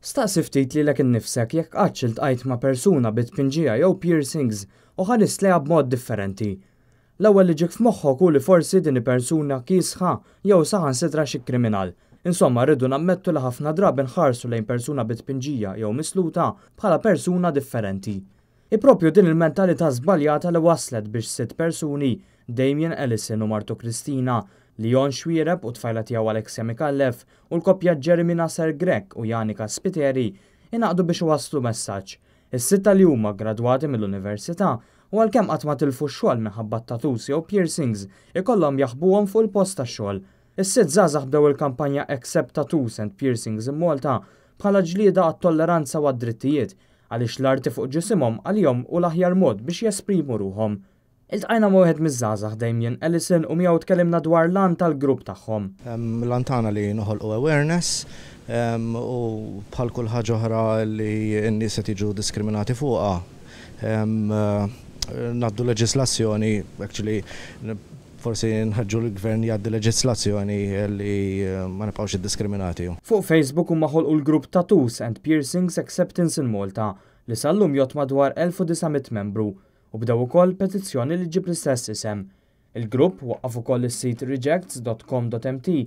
Staqsi ftit lilek innifsek jekk qattx iltqajt ma' persuna bi tpinġija jew piercings u ħarist lejha b'mod differenti. L-ewwel li ġiek f'moħħok hu li forsi din hi persuna kiesħa jew saħansitra xi kriminal. Insomma, rridu nammettu li ħafna drabi nħarsu lejn persuna bi tpinġija jew misluta bħala persuna differenti. Hi propju din il-mentalità żbaljata li waslet biex sitt persuni, Damien Ellison u martu Kristina, Leon Xuereb u tfajla tiegħu Alexia Micallef u l-koppja Jeremy Nasser Grech u Janika Spiteri ingħaqdu biex iwasslu messaġġ. Is-sitta li huma gradwati mill-università u għalkemm qatt ma tilfu x-xogħol minħabba tattoos jew piercings ikollhom jaħbuhom fuq il-post tax-xogħol. Is-sitt żgħażagħ bdew il-kampanja Accept Tattoos and Piercings in Malta bħala ġlieda għat-tolleranza u għad-drittijiet għaliex l-arti fuq ġisimhom għalihom hu l-aħjar mod biex jesprimu ruħhom. Iltqajna ma' wieħed miż-żgħażagħ, Damien Ellison, u miegħu tkellimna dwar l-għan tal-grupp tagħhom. L-għan tagħna li noħolqu awareness u bħal kull ħaġa oħra li n-nies qed jiġu diskriminati fuqha, ngħaddu leġislazzjoni, actually forsi nħeġġu l-gvern jgħaddi leġislazzjoni li ma nibqgħux iddiskriminati. Fuq Facebook huma ħolqu l-grupp Tattoos and Piercings Acceptance in Malta li sal-lum jgħodd madwar 1900 membru u bdew ukoll petizzjoni li ġġib l-istess isem. Il-grupp waqqaf ukoll is-sit rejects.com.mt,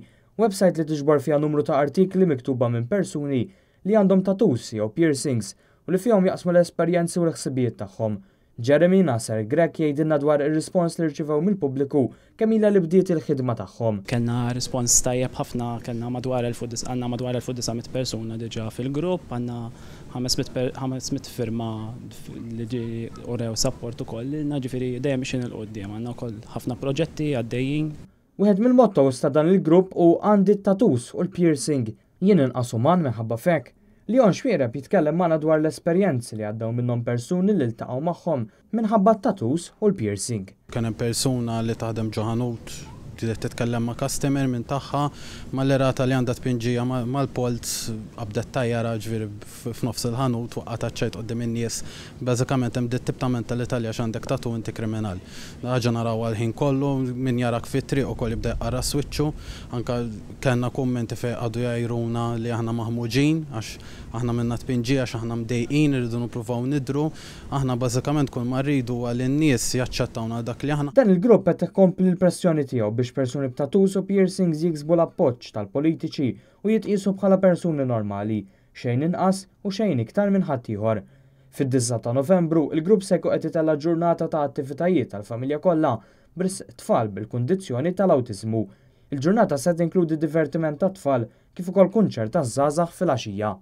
website li tiġbor fiha numru ta' artikli miktuba minn persuni li għandhom tattoos jew piercings u li fihom jaqsmu l-esperjenzi u l-ħsibijiet tagħhom. Jeremy Nasser Grech jgħidilna dwar ir-rispons li rċivew mill-pubbliku kemm ilha li bdiet il-ħidma tagħhom. Kellna rispons tajjeb ħafna, kellna madwar għandna madwar 1900 persuna diġà fil-grupp, għandna 500 firma li ġi urew support ukoll lilna, ġifieri dejjem mexjin 'il quddiem, għandna wkoll ħafna proġetti għaddejjin. Wieħed mill-mottos ta' dan il-grupp hu "Għandi t-tattoos u l-piercing, jien inqas uman minħabba f'hekk?" Leon Xuereb jitkellem magħna dwar l-esperjenzi li għaddew minnhom persuni li ltaqgħu magħhom minħabba t-tattoos u l-piercing. Kien hemm persuna li taħdem ġo ħanut li titkellem ma' customer minn tagħha, malli rata li għandha tpinġija mal-polz qabdet tgħajjarha, ġifieri f'nofs il-ħanut waqqgħet għaċ-ċajt quddiem in-nies. Bażikament hemm dit tip ta' mentalità li għax għandek tattoo inti kriminal. Ħaġa naraw għal-ħin kollu, min jarak fit-triq ukoll jibda jqarras wiċċu, anka kellna kummenti fejn qagħdu jgħajruna li aħna maħmuġin għax aħna minna tpinġija, għax aħna mdejqin, irridu nippruvaw nidhru. Aħna bażikament kull ma rridu huwa li n-nies jaċċettawna dak li aħna. Dan il-grupp qed ikompli l-pressjoni tiegħu biex persuni b'tattoos u piercings jiksbu l-appoġġ tal-politiċi u jitqisu bħala persuni normali, xejn inqas u xejn iktar minn ħaddieħor. Fid-9 ta' Novembru, il-grupp se jkun qed itella' ġurnata ta' attivitajiet tal-familja kollha b'risq tfal bil-kundizzjoni tal-awtiżmu. Il-ġurnata se tinkludi divertiment tat-tfal kif ukoll kunċert taż-żgħażagħ fil-għaxija.